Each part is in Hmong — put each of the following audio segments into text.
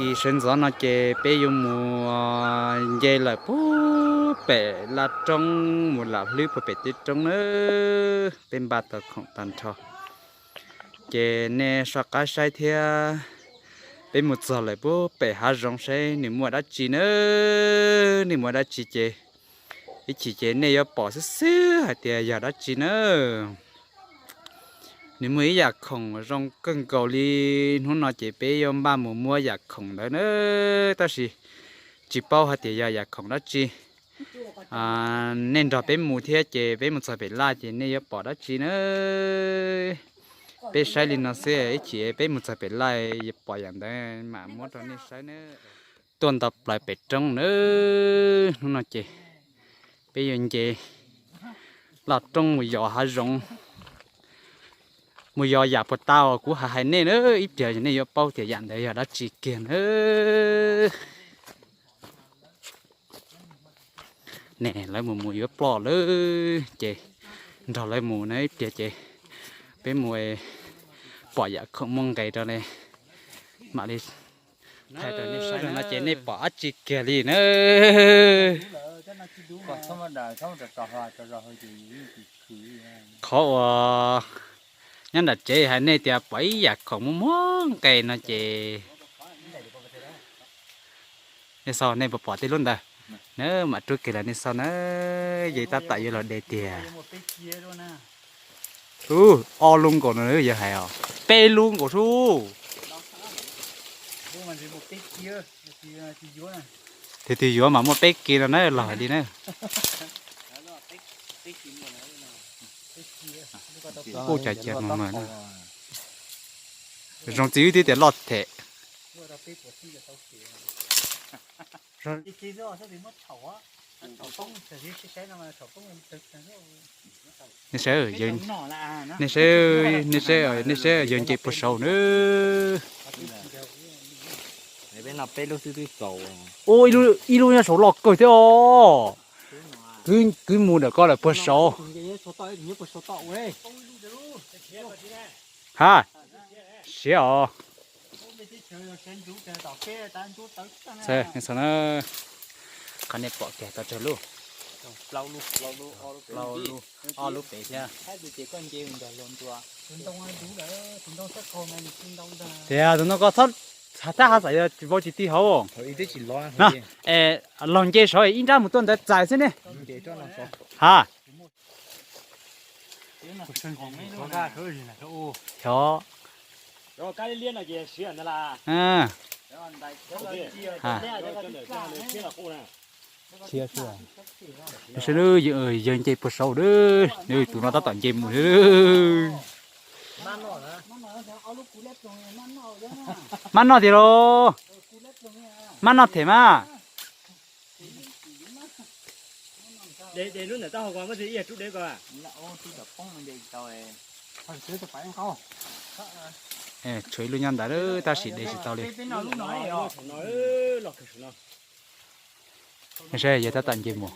Sawv ntxov no ces peb yuav mus nce lawm puag pem laj roob mus lam hlwb puag pem tej roob na. Peb npaj tau khoom tag nrho, ces nej soj qab saib thiab. Peb mus txog lawm puag pem hav zoov saib nws muaj dab tsi na. Nws muaj dab tsi ces ib chim ces nej yuav pom xwb xwb hais tias yog dab tsi na. Nws muaj ib yam khoom zoo kawg nkaus li. Hnub no ces peb yuav npaj mus muab yam khoom ntawd na, tab sis tsis paub hais tias yog yam khoom dab tsi. Nej nrog peb mus thiab ces peb mus txog pem laj ces nej yuav pom dab tsi na. Peb saib li no xwb, ib chim peb mus txog pem laj yuav pom yam ntawd mam muab rau nej saib na. Tuaj nto plaws pem roob na. Hnub no ces peb yuav nce laj roob mus yos hav zoov, mus yos yam puas tas uas kuv hais hais nej na. Ib pliag nej yuav paub tias yam ntawd yog dab tsi kiag na. Ne lawv mus mus yuav ploj lawm ces nrog lawv mus na, ib pliag ces peb mus pom yam khoom muaj nqis rau ne, mam li thaij rau nej saib no ces nej pom dab tsi kiag li na. Qhov uas nyob nram tsev hais nej tias pom ib yam khoom muaj muaj nqis no ces nej xauj, nej puas pom tej lub ntawd na? Mam rub kiag los nej xauj na, yeej tab tom yuav los de tiag. Ub, ob lub nkaus no yog hais os, peb lub nkaus sub. Tus twg yuav mas muaj peb kiv no na, los hais li na. Ub, cas cia mos mas na. Zoo txiv wb twb tias loj them. Nej saib, nej saib, nej saib, nej saib yawg nce puag saud na. Ua ib lub nyob saud loj kawg thiab os. Kwv mus ntawm ko lawm puag saud. Ha, siav os. Qhov nej pom kiag tau tsawg lub? Ob lub pem thiab. Tias tus ntoo ko txhob, tab ha xav yog vau tsis ti hauv. Laug nce saud ib nrab mus tuaj ntawd txais xwb ne. Ha. Xyov. Saib, yawg nce puag saud, tus no tab tom nce mus. Mab noj tiag los? Mab noj them mas. Tshuav ib lub nyob ntawd tab sis de tsis tau li. Saib, yawg tab tom nce mus.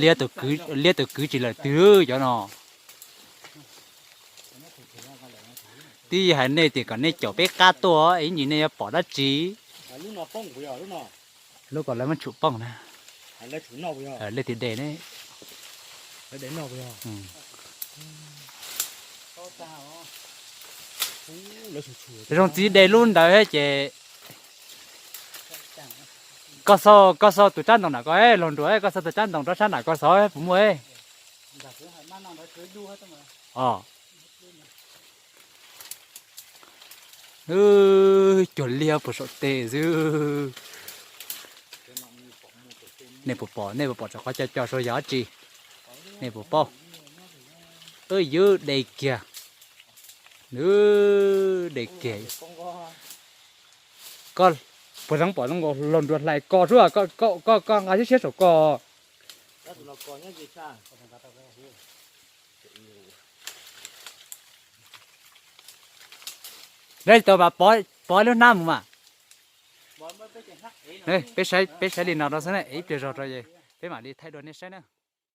Liab tus kwv tsis lawm twg cov no. Twb hais nej tias kom nej caum peb qab tuaj, ib ntsis nej yuav pom dab tsi. Lub kom lawv muab tshum pooj na. Leej twg de ne? Zoo txiv de lub ntawd thiab ces. Koj xauj, koj xauj tus tsab ntoo nram ko, laug nruas, koj xauj tus tsab ntoo rau sab nram ko xauj puas muaj. Cuag liab puag saum tes xwb. Nej puas pom, nej puas pom rau qhov co co saud yog dab tsi? Nej puas paub? Ywb, de kiag. Ywb, de kiag. Koj puas zoo pom zoo nkaus laug nruas hlais ko sub, koj nqa siab siab saum ko. Dab tsi tau mas pov lub hnab mus mas. Peb saib li no rau xwb na, ib pliag zog rau peb mam li thaij dua nej saib na.